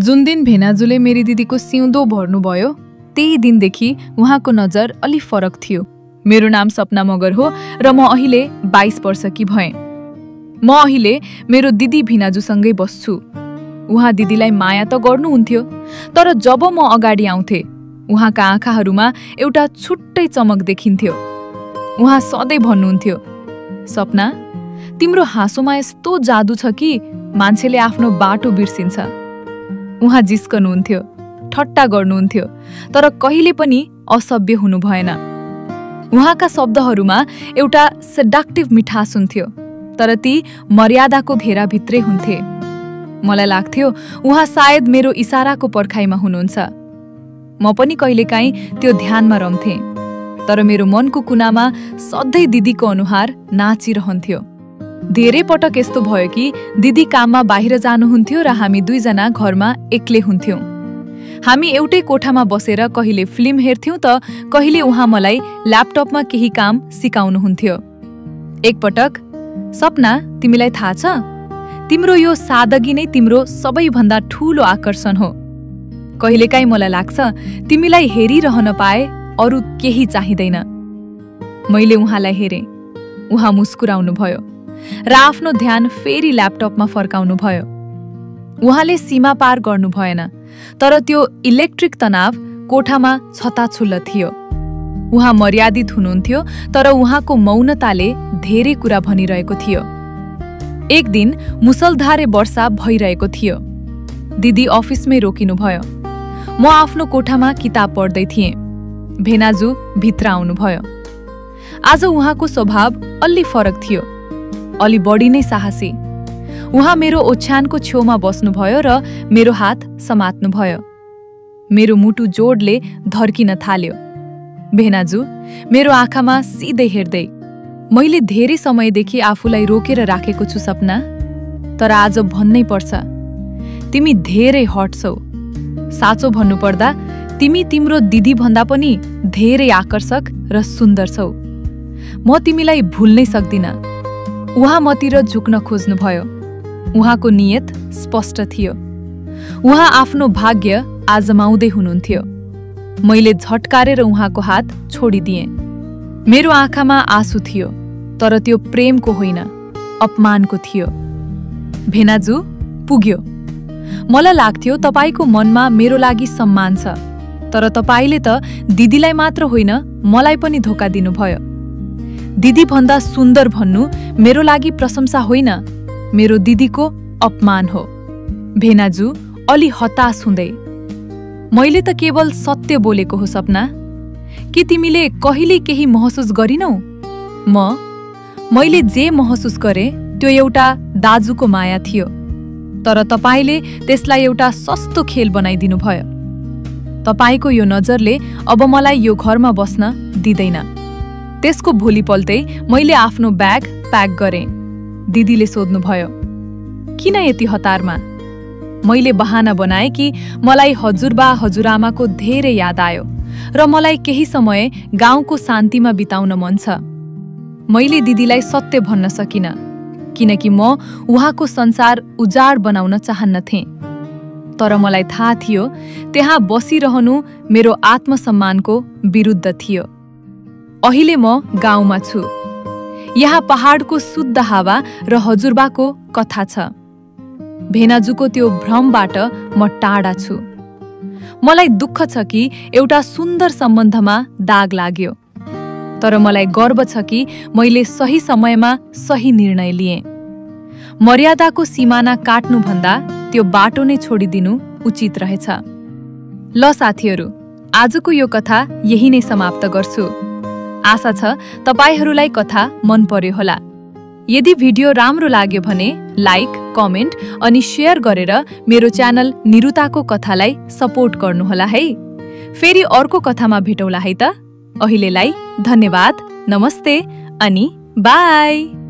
जुन दिन भेनाजुले मेरी दिदीको सिउँदो भर्नुभयो त्यही दिनदेखि उहाँको नजर अलि फरक थियो। मेरो नाम सपना मगर हो र म अहिले 22 वर्षकी भएँ। म अहिले मेरो दिदी भिनाजुसँगै बस्छु। उहाँ दिदीलाई माया त गर्नुहुन्थ्यो, तर जब म अगाडि आउँथे उहाँका आँखाहरूमा एउटा छुट्टै चमक देखिन्थ्यो। उहाँ सधैँ भन्नुहुन्थ्यो, सपना, तिम्रो हाँसोमा यस्तो जादु छ कि मान्छेले आफ्नो बाटो बिर्सिन्छ। उहाँ जिस्कनुहुन्थ्यो, ठट्टा गर्नुहुन्थ्यो, तर कहिले पनि असभ्य हुनु भएन। उहाँका शब्दहरूमा एउटा सेडक्टिभ मिठास हुन्थ्यो, तर ती मर्यादाको घेराभित्रै हुन्थे। मलाई लाग्थ्यो उहाँ सायद मेरो इसाराको पर्खाइमा हुनुहुन्छ। म पनि कहिलेकाहीँ त्यो ध्यानमा रम्थेँ, तर मेरो मनको कुनामा सधैँ दिदीको अनुहार नाचिरहन्थ्यो। धेरै पटक यस्तो भयो कि दिदी काममा बाहिर जानुहुन्थ्यो र हामी दुईजना घरमा एक्लै हुन्थ्यौँ। हामी एउटै कोठामा बसेर कहिले फिल्म हेर्थ्यौँ त कहिले उहाँ मलाई ल्यापटपमा केही काम सिकाउनुहुन्थ्यो। एकपटक, सपना, तिमीलाई थाहा छ, तिम्रो यो सादगी नै तिम्रो सबैभन्दा ठूलो आकर्षण हो। कहिलेकाहीँ मलाई लाग्छ तिमीलाई हेरिरहन पाए अरू केही चाहिँदैन। मैले उहाँलाई हेरेँ। उहाँ मुस्कुराउनु भयो र आफ्नो ध्यान फेरि ल्यापटपमा फर्काउनु भयो। उहाँले सीमा पार गर्नु भएन, तर त्यो इलेक्ट्रिक तनाव कोठामा छताछुल्ल थियो। उहाँ मर्यादित हुनुहुन्थ्यो, तर उहाँको मौनताले धेरै कुरा भनिरहेको थियो। एक दिन मुसलधारे वर्षा भइरहेको थियो। दिदी अफिसमै रोकिनुभयो। म आफ्नो कोठामा किताब पढ्दै थिएँ। भेनाजु भित्र आउनुभयो। आज उहाँको स्वभाव अलि फरक थियो, अलि बढी नै साहसी। उहाँ मेरो ओछ्यानको छेउमा बस्नुभयो र मेरो हात समात्नुभयो। मेरो मुटु जोडले धर्किन थाल्यो। भेनाजु मेरो आँखामा सिधै हेर्दै, मैले धेरै समयदेखि आफूलाई रोकेर राखेको छु सपना, तर आज भन्नै पर्छ, तिमी धेरै हट छौ। साँचो भन्नुपर्दा तिमी तिम्रो दिदी भन्दा पनि धेरै आकर्षक र सुन्दर छौ। म तिमीलाई भुल्नै सक्दिन। उहाँ मतिर झुक्न खोज्नुभयो। उहाँको नियत स्पष्ट थियो। उहाँ आफ्नो भाग्य आजमाउँदै हुनुहुन्थ्यो। मैले झट्कारेर उहाँको हात छोडिदिएँ। मेरो आँखामा आँसु थियो, तर त्यो प्रेमको होइन, अपमानको थियो। भेनाजु पुग्यो। मलाई लाग्थ्यो तपाईको मनमा मेरो लागि सम्मान छ, तर तपाईले त दिदीलाई मात्र होइन मलाई पनि धोका दिनुभयो। दिदी भन्दा सुन्दर भन्नु मेरो लागि प्रशंसा होइन, मेरो दिदीको अपमान हो। भेनाजु अलि हताश हुँदै, मैले त केवल सत्य बोलेको हो सपना। के तिमीले कहिले केही महसुस गरिनौ? मैले जे महसुस गरेँ त्यो एउटा दाजुको माया थियो, तर तपाईले त्यसलाई एउटा सस्तो खेल बनाइदिनु भयो। तपाईको यो नजरले अब मलाई यो घरमा बस्न दिँदैन। त्यसको भोलिपल्टै मैले आफ्नो ब्याग प्याक गरेँ। दिदीले सोध्नुभयो, किन यति हतारमा? मैले बहाना बनाएँ कि मलाई हजुरबा हजुरआमाको धेरै याद आयो र मलाई केही समय गाउँको शान्तिमा बिताउन मन छ। मैले दिदीलाई सत्य भन्न सकिनँ, किनकि म उहाँको संसार उजाड बनाउन चाहन्नथेँ। तर मलाई थाहा थियो त्यहाँ बसिरहनु मेरो आत्मसम्मानको विरुद्ध थियो। अहिले म गाउँमा छु। यहाँ पहाडको शुद्ध हावा र हजुरबाको कथा छ। भेनाजुको त्यो भ्रमबाट म टाढा छु। मलाई दुःख छ कि एउटा सुन्दर सम्बन्धमा दाग लाग्यो, तर मलाई गर्व छ कि मैले सही समयमा सही निर्णय लिएँ। मर्यादाको सिमाना काट्नुभन्दा त्यो बाटो नै छोडिदिनु उचित रहेछ। ल साथीहरू, आजको यो कथा यही नै समाप्त गर्छु। आशा छ तपाईहरूलाई कथा मन पर्यो होला। यदि भिडियो राम्रो लाग्यो भने लाइक, कमेन्ट अनि शेयर गरेर मेरो च्यानल निरुताको कथालाई सपोर्ट गर्नुहोला है। फेरि अर्को कथामा भेटौँला है त। अहिलेलाई धन्यवाद, नमस्ते अनि बाई।